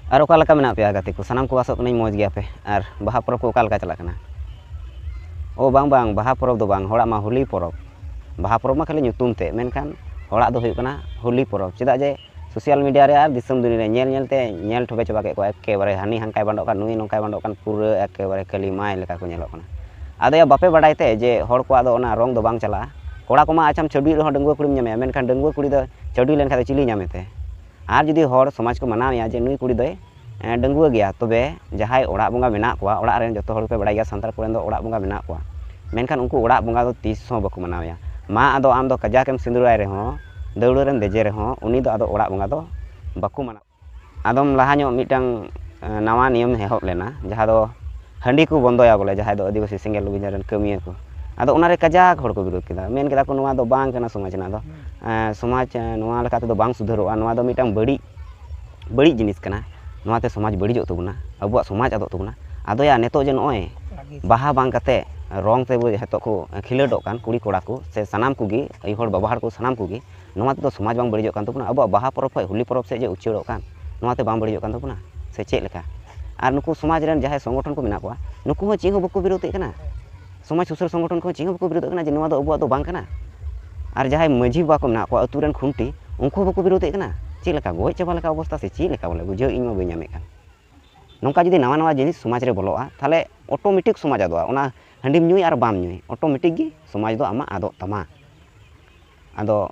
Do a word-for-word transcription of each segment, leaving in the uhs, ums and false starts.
ᱟᱨ ᱚᱠᱟ ᱞᱮᱠᱟ ᱢᱮᱱᱟᱜ ᱯᱮᱭᱟ ᱜᱟᱛᱮ ᱠᱚ? ᱥᱟᱱᱟᱢ ᱠᱚ ᱟᱥᱚᱜ ᱠᱟᱹᱱᱟᱹᱧ ᱢᱚᱡᱽ ᱜᱮᱭᱟᱯᱮ᱾ ᱟᱨ ᱵᱟᱦᱟ ᱯᱚᱨᱚᱵᱽ ᱠᱚ ᱚᱠᱟ ᱞᱮᱠᱟ ᱪᱟᱞᱟᱜ ᱠᱟᱱᱟ? ᱳ ᱵᱟᱝ ᱵᱟᱝ, ᱵᱟᱦᱟ ᱯᱚᱨᱚᱵᱽ ᱫᱚ ᱵᱟᱝ, ᱦᱚᱲᱟᱜ ᱢᱟ ᱦᱳᱞᱤ ᱯᱚᱨᱚᱵᱽ᱾ ᱵᱟᱦᱟ ᱯᱚᱨᱚᱵᱽ ᱢᱟ ᱠᱷᱟᱹᱞᱤ ᱧᱩᱛᱩᱢ ᱛᱮ, ᱢᱮᱱᱠᱷᱟᱱ ᱦᱚᱲᱟᱜ ᱫᱚ ᱦᱩᱭᱩᱜ ᱠᱟᱱᱟ ᱦᱳᱞᱤ ᱯᱚᱨᱚᱵᱽ᱾ ᱪᱮᱫᱟᱜ ᱡᱮ social media ᱨᱮ ᱟᱨ ᱫᱤᱥᱚᱢ ᱫᱩᱱᱤᱭᱟᱹ ᱨᱮ ᱧᱮᱞ ᱧᱮᱞ ᱛᱮ ᱧᱮᱞ ᱴᱷᱚᱵᱮ ᱪᱟᱵᱟ ᱠᱮᱫ ᱠᱚᱣᱟ᱾ ᱮᱠᱮᱵᱟᱨᱮ ᱦᱟᱹᱱᱤ ᱦᱟᱱᱠᱟᱭ ᱵᱟᱸᱰᱚᱜ ᱠᱟᱱ, ᱱᱩᱭ ᱱᱚᱝᱠᱟᱭ ᱵᱟᱸᱰᱚᱜ ᱠᱟᱱ, ᱯᱩᱨᱟᱹ ᱮᱠᱮᱵᱟᱨᱮ ᱠᱟᱹᱞᱤ ᱢᱟᱭ ᱞᱮᱠᱟ ᱠᱚ ᱧᱮᱞᱚᱜ ᱠᱟᱱᱟ᱾ ᱟᱫᱚ ᱭᱟ, ᱵᱟᱯᱮ ᱵᱟᱰᱟᱭ ᱛᱮ ᱡᱮ ᱦᱚᱲ ᱠᱚᱣᱟᱜ ᱫᱚ ᱚᱱᱟ ᱨᱚᱝ ᱫᱚ ᱵᱟᱝ ᱪᱟᱞᱟᱜᱼᱟ? ᱠᱚᱲᱟ ᱠᱚᱢᱟ ᱟᱪᱪᱷᱟᱢ ᱪᱷᱟᱹᱰᱩᱭ ᱨᱮᱦᱚᱸ ᱰᱟᱺᱜᱩᱣᱟᱹ ᱠᱩᱲᱤᱢ ᱧᱟᱢᱮᱭᱟ, ᱢᱮᱱᱠᱷᱟᱱ ᱰᱟᱺᱜᱩᱣᱟᱹ ᱠᱩᱲᱤ ᱫᱚ ᱪᱷᱟᱹᱰᱩᱭ ᱞᱮᱱᱠᱷᱟᱱ ᱫᱚ ᱪᱤᱞᱤ ᱧᱟᱢᱮ ᱛᱮ? ᱟᱨ ᱡᱩᱫᱤ ᱦᱚᱲ ᱥᱚᱢᱟᱡᱽ ᱠᱚ ᱢᱟᱱᱟᱣᱮᱭᱟ ᱡᱮ ᱱᱩᱭ ᱠᱩᱲᱤ ᱫᱚᱭ ᱮᱸ, ᱰᱟᱺᱜᱩᱣᱟᱹ ᱜᱮᱭᱟ, ᱛᱚᱵᱮ ᱡᱟᱦᱟᱸᱭ ᱚᱲᱟᱜ ᱵᱚᱸᱜᱟ ᱢᱮᱱᱟᱜ ᱠᱚᱣᱟ, ᱚᱲᱟᱜ ᱨᱮᱱ ᱡᱚᱛᱚ ᱦᱚᱲ ᱯᱮ ᱵᱟᱲᱟᱭ ᱜᱮᱭᱟ, ᱥᱟᱱᱛᱟᱲ ᱠᱚᱨᱮᱱ ᱫᱚ ᱚᱲᱟᱜ ᱵᱚᱸᱜᱟ ᱢᱮᱱᱟᱜ ᱠᱚᱣᱟ, ᱢᱮᱱᱠᱷᱟᱱ ᱩᱱᱠᱩ ᱚᱲᱟᱜ ᱵᱚᱸᱜᱟ ᱫᱚ ᱛᱤᱥ ᱦᱚᱸ ᱵᱟᱠᱚ ᱢᱟᱱᱟᱣᱮᱭᱟ᱾ ᱢᱟ ᱟᱫᱚ ᱟᱢ ᱫᱚ ᱠᱟᱡᱟᱠ ᱮᱢ ᱥᱤᱸᱫᱩᱨᱟᱭ ᱨᱮᱦᱚᱸ, ᱫᱟᱹᱣᱲᱟᱹ ᱨᱮᱢ ᱫᱮᱡᱮ ᱨᱮᱦᱚᱸ, ᱩᱱᱤ ᱫᱚ ᱟᱫᱚ ᱚᱲᱟᱜ ᱵᱚᱸᱜᱟ ᱫᱚ ᱵᱟᱠᱚ ᱢᱟᱱᱟᱣᱟ᱾ ᱟᱫᱚᱢ ᱞᱟᱦᱟ ᱧᱚᱜ ᱢᱤᱫᱴᱟᱝ, ᱮᱸ, ᱱᱟᱣᱟ ᱱᱤᱭᱚᱢ ᱮᱦᱚᱵ ᱞᱮᱱᱟ, ᱡᱟᱦᱟᱸ ᱫᱚ ᱦᱟᱺᱰᱤ ᱠᱚ ᱵᱚᱱᱫᱚᱭᱟ ᱵᱚᱞᱮ, ᱡᱟᱦᱟᱸᱭ ᱫᱚ ᱟᱹᱫᱤᱵᱟᱹᱥᱤ ᱥᱮᱸᱜᱮᱞ ᱚᱵᱷᱤᱡᱟᱱ ᱨᱮᱱ ᱠᱟᱹᱢᱤᱭᱟᱹ ᱠᱚ᱾ ᱟᱫᱚ ᱚᱱᱟᱨᱮ ᱠᱟᱡᱟᱠ ᱦᱚᱲ ᱠᱚ ᱵᱤᱨᱳᱫ ᱠᱮᱫᱟ, ᱢᱮᱱ ᱠᱮᱫᱟ ᱠᱚ, "ᱱᱚᱣᱟ ᱫᱚ ᱵᱟᱝ ᱠᱟᱱᱟ ᱥᱚᱢᱟᱡᱽ ᱨᱮᱱᱟᱜ ᱫᱚ, ᱮᱸ, ᱥᱚᱢᱟᱡᱽ, ᱮᱸ, ᱱᱚᱣᱟ ᱞᱮᱠᱟ ᱛᱮᱫᱚ ᱵᱟᱝ ᱥᱩᱫᱷᱟᱹᱨᱚᱜᱼᱟ, ᱱᱚᱣᱟ ᱫᱚ ᱢᱤᱫᱴᱟᱝ ᱵᱟᱹᱲᱤᱡ ᱵᱟᱹᱲᱤᱡ ᱡᱤᱱᱤᱥ ᱠᱟᱱᱟ, ᱱᱚᱣᱟᱛᱮ ᱥᱚᱢᱟᱡᱽ ᱵᱟᱹᱲᱤᱡᱚᱜ ᱛᱟᱵᱚᱱᱟ, ᱟᱵᱚᱣᱟᱜ ᱥᱚᱢᱟᱡᱽ ᱟᱫᱚᱜ ᱛᱟᱵᱚᱱᱟ᱾ ᱟᱫᱚᱭᱟ, ᱱᱤᱛᱚᱜ ᱡᱮ ᱱᱚᱜᱼᱚᱭ ᱵᱟᱦᱟ ᱵᱟᱝ ᱠᱟᱛᱮ ᱨᱚᱝ ᱛᱮ ᱱᱤᱛᱚᱜ ᱠᱚ ᱠᱷᱮᱞᱳᱰᱚᱜ ᱠᱟᱱ ᱠᱩᱲᱤ ᱠᱚᱲᱟ ᱠᱚ ᱥᱮ ᱥᱟᱱᱟᱢ ᱠᱚᱜᱮ, ᱟᱭᱳ ᱦᱚᱲ ᱵᱟᱵᱟ ᱦᱚᱲ ᱠᱚ ᱥᱟᱱᱟᱢ ᱠᱚᱜᱮ, ᱱᱚᱣᱟ ᱛᱮᱫᱚ ᱥᱚᱢᱟᱡᱽ ᱵᱟᱝ ᱵᱟᱹᱲᱤᱡᱚᱜ ᱠᱟᱱ ᱛᱟᱵᱚᱱᱟ? ᱟᱵᱚᱣᱟᱜ ᱵᱟᱦᱟ ᱯᱚᱨᱚᱵᱽ ᱠᱷᱚᱱ ᱦᱳᱞᱤ ᱯᱚᱨᱚᱵᱽ ᱥᱮᱫ ᱡᱮ ᱩᱪᱟᱹᱲᱚᱜ ᱠᱟᱱ, ᱱᱚᱣᱟᱛᱮ ᱵᱟᱝ ᱵᱟᱹᱲᱤᱡᱚᱜ ᱠᱟᱱ ᱛᱟᱵᱚᱱᱟ ᱥᱮ ᱪᱮᱫ ᱞᱮᱠᱟ?" ᱟᱨ ᱱᱩᱠᱩ ᱥᱚᱢᱟᱡᱽ ᱨᱮᱱ ᱡᱟᱦᱟᱸᱭ ᱥᱚᱝᱜᱚᱴᱷᱚᱱ ᱠᱚ ᱢᱮᱱᱟᱜ ᱠᱚᱣᱟ, ᱱᱩᱠᱩ ᱦᱚᱸ ᱪᱮᱫ ᱦᱚᱸ ᱵᱟᱠᱚ ᱵᱤᱨᱳᱫᱮᱫ ᱠᱟᱱᱟ᱾ ᱥᱚᱢᱟᱡᱽ ᱥᱩᱥᱟᱹᱨ ᱥᱚᱝᱜᱚᱴᱷᱚᱱ ᱠᱚᱦᱚᱸ ᱪᱮᱫ ᱦᱚᱸ ᱵᱟᱠᱚ ᱵᱤᱨᱳᱫᱮᱫ ᱠᱟᱱᱟ ᱡᱮ ᱱᱚᱣᱟ ᱫᱚ ᱟᱵᱚᱣᱟᱜ ᱫᱚ ᱵᱟᱝ ᱠᱟᱱᱟ᱾ ᱟᱨ ᱡᱟᱦᱟᱸᱭ ᱢᱟᱹᱡᱷᱤ ᱵᱟᱵᱟ ᱠᱚ ᱢᱮᱱᱟᱜ ᱠᱚᱣᱟ ᱟᱹᱛᱩ ᱨᱮᱱ ᱠᱷᱩᱱᱴᱤ, ᱩᱱᱠᱩ ᱦᱚᱸ ᱵᱟᱠᱚ ᱵᱤᱨᱳᱫᱮᱫ ᱠᱟᱱᱟ᱾ ᱪᱮᱫ ᱞᱮᱠᱟ ᱜᱚᱡ ᱪᱟᱵᱟ ᱞᱮᱠᱟ ᱚᱵᱚᱥᱛᱟ ᱥᱮ ᱪᱮᱫ ᱞᱮᱠᱟ ᱵᱚᱞᱮ? ᱵᱩᱡᱷᱟᱹᱣ ᱤᱧ ᱢᱟ ᱵᱟᱹᱧ ᱧᱟᱢᱮᱫ ᱠᱟᱱ᱾ ᱱᱚᱝᱠᱟ ᱡᱩᱫᱤ ᱱᱟᱣᱟ ᱱᱟᱣᱟ ᱡᱤᱱᱤᱥ ᱥᱚᱢᱟᱡᱽ ᱨᱮ ᱵᱚᱞᱚᱜᱼᱟ, ᱛᱟᱦᱚᱞᱮ automatic ᱥᱚᱢᱟᱡᱽ ᱟᱫᱚᱜᱼᱟ᱾ ᱚᱱᱟ ᱦᱟᱺᱰᱤᱢ ᱧᱩᱭ ᱟᱨ ᱵᱟᱢ ᱧᱩᱭ, automatic ᱜᱮ ᱥᱚᱢᱟᱡᱽ ᱫᱚ ᱟᱢᱟᱜ ᱟᱫᱚᱜ ᱛᱟᱢᱟ᱾ ᱟᱫᱚ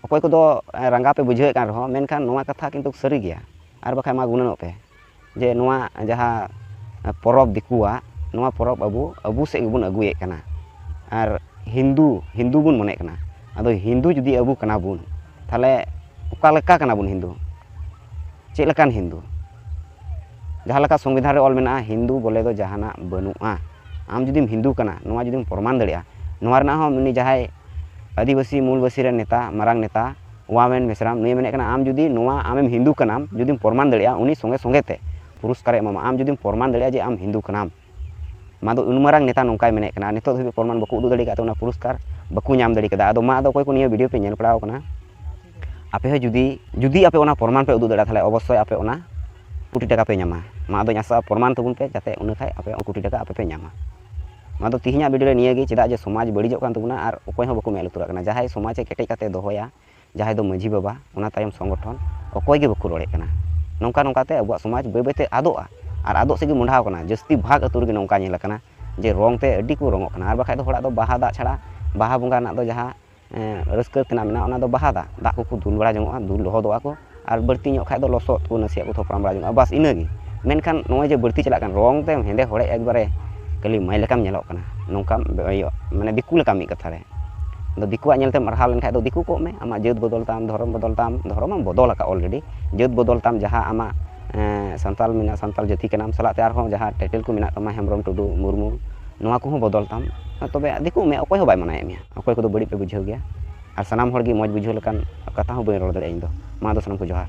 ᱚᱠᱚᱭ ᱠᱚᱫᱚ, ᱮ, ᱨᱟᱸᱜᱟᱣ ᱯᱮ ᱵᱩᱡᱷᱟᱹᱣᱮᱫ ᱠᱟᱱ ᱨᱮᱦᱚᱸ, ᱢᱮᱱᱠᱷᱟᱱ ᱱᱚᱣᱟ ᱠᱟᱛᱷᱟ ᱠᱤᱱᱛᱩ ᱥᱟᱹᱨᱤ ᱜᱮᱭᱟ᱾ ᱟᱨ ᱵᱟᱠᱷᱟᱡ ᱢᱟ ᱜᱩᱱᱟᱹᱱᱚᱜ ᱯᱮ ᱡᱮ ᱱᱚᱣᱟ ᱡᱟᱦᱟᱸ, ᱮ, ᱯᱚᱨᱚᱵᱽ ᱫᱤᱠᱩᱣᱟᱜ, ᱱᱚᱣᱟ ᱯᱚᱨᱚᱵᱽ ᱟᱵᱚ, ᱟᱵᱚ ᱥᱮᱫ ᱜᱮᱵᱚᱱ ᱟᱹᱜᱩᱭᱮᱫ ᱠᱟᱱᱟ᱾ ᱟᱨ ᱦᱤᱱᱫᱩ, ᱦᱤᱱᱫᱩ ᱵᱚᱱ ᱢᱚᱱᱮᱜ ᱠᱟᱱᱟ᱾ ᱟᱫᱚ ᱦᱤᱱᱫᱩ ᱡᱩᱫᱤ ᱟᱵᱚ ᱠᱟᱱᱟ ᱵᱚᱱ, ᱛᱟᱦᱚᱞᱮ ᱚᱠᱟ ᱞᱮᱠᱟ ᱠᱟᱱᱟ ᱵᱚᱱ ᱦᱤᱱᱫᱩ? ᱪᱮᱫ ᱞᱮᱠᱟᱱ ᱦᱤᱱᱫᱩ? ᱡᱟᱦᱟᱸ ᱞᱮᱠᱟ ᱥᱚᱝᱵᱤᱫᱷᱟᱱ ᱨᱮ ᱚᱞ ᱢᱮᱱᱟᱜᱼᱟ, ᱦᱤᱱᱫᱩ ᱵᱚᱞᱮ ᱫᱚ ᱡᱟᱦᱟᱱᱟᱜ ᱵᱟᱹᱱᱩᱜᱼᱟ᱾ ᱟᱢ ᱡᱩᱫᱤᱢ ᱦᱤᱱᱫᱩ ᱠᱟᱱᱟ, ᱱᱚᱣᱟ ᱡᱩᱫᱤᱢ ᱯᱨᱚᱢᱟᱱ ᱫᱟᱲᱮᱭᱟᱜᱼᱟ, ᱱᱚᱣᱟ ᱨᱮᱱᱟᱜ ᱦᱚᱸ ᱩᱱᱤ ᱡᱟᱦᱟᱸᱭ ᱟᱹᱫᱤᱵᱟᱹᱥᱤ ᱢᱩᱞᱵᱟᱹᱥᱤ ᱨᱮᱱ ᱱᱮᱛᱟ, ᱢᱟᱨᱟᱝ ᱱᱮᱛᱟ ᱳᱣᱟ ᱢᱮᱱ ᱢᱮᱥᱨᱟᱢ, ᱱᱩᱭᱮ ᱢᱮᱱᱮᱫ ᱠᱟᱱᱟ, ᱟᱢ ᱡᱩᱫᱤ ᱱᱚᱣᱟ ᱟᱢᱮᱢ ᱦᱤᱱᱫᱩ ᱠᱟᱱᱟᱢ, ᱡᱩᱫᱤᱢ ᱯᱨᱚᱢᱟᱱ ᱫᱟᱲᱮᱭᱟᱜᱼᱟ, ᱩᱱᱤ ᱥᱚᱸᱜᱮ ᱥᱚᱸᱜᱮ ᱛᱮ ᱯᱩᱨᱚᱥᱠᱟᱨᱮ ᱮᱢᱟᱢᱟ᱾ ᱟᱢ ᱡᱩᱫᱤᱢ ᱯᱨᱚᱢᱟᱱ ᱫᱟᱲᱮᱭᱟᱜᱼᱟ ᱡᱮ ᱟᱢ ᱦᱤᱱᱫᱩ ᱠᱟᱱᱟᱢ, ᱢᱟ ᱫᱚ ᱩᱱ ᱢᱟᱨᱟᱝ ᱱᱮᱛᱟ ᱱᱚᱝᱠᱟᱭ ᱢᱮᱱᱮᱫ ᱠᱟᱱᱟ, ᱱᱤᱛᱚᱜ ᱫᱷᱟᱹᱵᱤᱡ ᱯᱨᱚᱢᱟᱱ ᱵᱟᱠᱚ ᱩᱫᱩᱜ ᱫᱟᱲᱮ ᱠᱟᱫ ᱛᱮ ᱚᱱᱟ ᱯᱩᱨᱚᱥᱠᱟᱨ ᱵᱟᱠᱚ ᱧᱟᱢ ᱫᱟᱲᱮ ᱠᱟᱫᱟ᱾ ᱟᱫᱚ ᱢᱟ ᱟᱫᱚ ᱚᱠᱚᱭ ᱠᱚ ᱱᱤᱭᱟᱹ video ᱯᱮ ᱧᱮᱞ ᱵᱟᱲᱟᱣ ᱠᱟᱱᱟ, ᱟᱯᱮ ᱦᱚᱸ ᱡᱩᱫᱤ, ᱡᱩᱫᱤ ᱟᱯᱮ ᱚᱱᱟ ᱯᱨᱚᱢᱟᱱ ᱯᱮ ᱩᱫᱩᱜ ᱫᱟᱲᱮᱭᱟᱜᱼᱟ, ᱛᱟᱦᱚᱞᱮ ᱚᱵᱚᱥᱥᱳᱭ ᱟᱯᱮ ᱚᱱᱟ ᱠᱳᱴᱤ ᱴᱟᱠᱟ ᱯᱮ ᱧᱟᱢᱟ᱾ ᱢᱟ ᱟᱫᱚᱧ ᱟᱥᱟᱜᱼᱟ ᱯᱨᱚᱢᱟᱱ ᱛᱟᱵᱚᱱ ᱯᱮ, ᱡᱟᱛᱮ ᱚᱱᱟ ᱠᱷᱟᱡ ᱟᱯᱮ ᱠᱳᱴᱤ ᱴᱟᱠᱟ ᱟᱯᱮ ᱯᱮ ᱧᱟᱢᱟ᱾ ᱱᱚᱣᱟ ᱫᱚ ᱛᱤᱦᱤᱧᱟᱜ ᱵᱷᱤᱰᱤᱭᱳ ᱨᱮ ᱱᱤᱭᱟᱹ ᱜᱮ, ᱪᱮᱫᱟᱜ ᱡᱮ ᱥᱚᱢᱟᱡᱽ ᱵᱟᱹᱲᱤᱡᱚᱜ ᱠᱟᱱ ᱛᱟᱵᱚᱱᱟ ᱟᱨ ᱚᱠᱚᱭ ᱦᱚᱸ ᱵᱟᱠᱚ ᱢᱮᱫ ᱞᱩᱛᱩᱨᱟᱜ ᱠᱟᱱᱟ᱾ ᱡᱟᱦᱟᱸᱭ ᱥᱚᱢᱟᱡᱽ ᱮ ᱠᱮᱴᱮᱡ ᱠᱟᱛᱮ ᱫᱚᱦᱚᱭᱟ, ᱡᱟᱦᱟᱸᱭ ᱫᱚ ᱢᱟᱹᱡᱷᱤ ᱵᱟᱵᱟ, ᱚᱱᱟ ᱛᱟᱭᱚᱢ ᱥᱚᱝᱜᱚᱴᱷᱚᱱ, ᱚᱠᱚᱭ ᱜᱮ ᱵᱟᱠᱚ ᱨᱚᱲᱮᱫ ᱠᱟᱱᱟ᱾ ᱱᱚᱝᱠᱟ ᱱᱚᱝᱠᱟ ᱛᱮ ᱟᱵᱚᱣᱟᱜ ᱥᱚᱢᱟᱡᱽ ᱵᱟᱹᱭ ᱵᱟᱹᱭ ᱛᱮ ᱟᱫᱚᱜᱼᱟ ᱟᱨ ᱟᱫᱚᱜ ᱥᱮᱫ ᱜᱮ ᱢᱚᱦᱰᱟᱣ ᱠᱟᱱᱟ᱾ ᱡᱟᱹᱥᱛᱤ ᱵᱷᱟᱜᱽ ᱟᱹᱛᱩ ᱨᱮᱜᱮ ᱱᱚᱝᱠᱟ ᱧᱮᱞ ᱟᱠᱟᱱᱟ ᱡᱮ ᱨᱚᱝ ᱛᱮ ᱟᱹᱰᱤ ᱠᱚ ᱨᱚᱝᱚᱜ ᱠᱟᱱᱟ᱾ ᱟᱨ ᱵᱟᱠᱷᱟᱡ ᱫᱚ ᱦᱚᱲᱟᱜ ᱫᱚ ᱵᱟᱦᱟ ᱫᱟᱜ ᱪᱷᱟᱲᱟ, ᱵᱟᱦᱟ ᱵᱚᱸᱜᱟ ᱨᱮᱱᱟᱜ ᱫᱚ ᱡᱟᱦᱟᱸ ᱮᱸ, ᱨᱟᱹᱥᱠᱟᱹ ᱛᱮᱱᱟᱜ ᱢᱮᱱᱟᱜᱼᱟ, ᱚᱱᱟ ᱫᱚ ᱵᱟᱦᱟ ᱫᱟᱜ᱾ ᱫᱟᱜ ᱠᱚᱠᱚ ᱫᱩᱞ ᱵᱟᱲᱟ ᱡᱚᱝᱚᱜᱼᱟ, ᱫᱩᱞ ᱞᱚᱦᱚᱫᱚᱜᱼᱟ ᱠᱚ, ᱟᱨ ᱵᱟᱹᱲᱛᱤ ᱧᱚᱜ ᱠᱷᱟᱡ ᱫᱚ ᱞᱚᱥᱚᱫ ᱠᱚ ᱱᱟᱥᱮᱭᱟᱜ ᱠᱚ ᱛᱷᱚᱯᱨᱟᱢ ᱵᱟᱲᱟ ᱡᱚᱝᱚᱜᱼᱟ, ᱵᱟᱥ ᱤᱱᱟᱹᱜᱮ᱾ ᱢᱮᱱᱠᱷᱟᱱ ᱱᱚᱜᱼᱚᱭ ᱡᱮ ᱵᱟᱹᱲᱛᱤ ᱪᱟᱞᱟᱜ ᱠᱟᱱ ᱨᱚᱝ ᱛᱮᱢ ᱦᱮᱸᱫᱮ ᱦᱚᱲᱮᱡ ᱮᱠᱵᱟᱨᱮ ᱠᱷᱟᱹᱞᱤ ᱢᱟᱹᱭ ᱞᱮᱠᱟᱢ ᱧᱮᱞᱚᱜ ᱠᱟᱱᱟ, ᱱᱚᱝᱠᱟᱢ ᱤᱭᱟᱹ, ᱢᱟᱱᱮ ᱫᱤᱠᱩ ᱞᱮᱠᱟ ᱢᱤᱫ ᱠᱟᱛᱷᱟ ᱨᱮ᱾ ᱟᱫᱚ ᱫᱤᱠᱩᱣᱟᱜ ᱧᱮᱞ ᱛᱮᱢ ᱟᱨᱦᱟᱣ ᱞᱮᱱᱠᱷᱟᱡ ᱫᱚ ᱫᱤᱠᱩ ᱠᱚᱜ ᱢᱮ, ᱟᱢᱟᱜ ᱡᱟᱹᱛ ᱵᱚᱫᱚᱞ ᱛᱟᱢ, ᱫᱷᱚᱨᱚᱢ ᱵᱚᱫᱚᱞ ᱛᱟᱢ, ᱫᱷᱚᱨᱚᱢ ᱮᱢ ᱵᱚᱫᱚᱞ ᱟᱠᱟᱫ already, ᱡᱟᱹᱛ ᱵᱚᱫᱚᱞ ᱛᱟᱢ, ᱡᱟᱦᱟᱸ ᱟᱢᱟᱜ, ᱮᱸ, ᱥᱟᱱᱛᱟᱞ ᱢᱮᱱᱟᱜ, ᱥᱟᱱᱛᱟᱞ ᱡᱟᱹᱛᱤ ᱠᱟᱱᱟᱢ, ᱥᱟᱞᱟᱜ ᱛᱮ ᱟᱨᱦᱚᱸ ᱡᱟᱦᱟᱸ title ᱠᱚ ᱢᱮᱱᱟᱜ ᱛᱟᱢᱟ, ᱦᱮᱢᱵᱨᱚᱢ, ᱴᱩᱰᱩ, ᱢᱩᱨᱢᱩ, ᱱᱚᱣᱟ ᱠᱚᱦᱚᱸ ᱵᱚᱫᱚᱞ ᱛᱟᱢ, ᱛᱚᱵᱮ ᱫᱤᱠᱩ ᱢᱮ, ᱚᱠᱚᱭ ᱦᱚᱸ ᱵᱟᱭ ᱢᱟᱱᱟᱭᱮᱫ ᱢᱮᱭᱟ᱾ ᱚᱠᱚᱭ ᱠᱚᱫᱚ ᱵᱟᱹᱲᱤᱡ ᱯᱮ ᱵᱩᱡᱷᱟᱹᱣ ᱜᱮᱭᱟ, ᱟᱨ ᱥᱟᱱᱟᱢ ᱦᱚᱲ ᱜᱮ ᱢᱚᱡᱽ ᱵᱩᱡᱷᱟᱹᱣ ᱞᱮᱠᱟᱱ ᱠᱟᱛᱷᱟ ᱦᱚᱸ ᱵᱟᱹᱧ ᱨᱚᱲ ᱫᱟᱲᱮᱭᱟᱜᱼᱟ ᱤᱧ ᱫᱚ᱾ ᱢᱟ ᱫᱚ ᱥᱟᱱᱟᱢ ᱠᱚ ᱡᱚᱦᱟᱨ᱾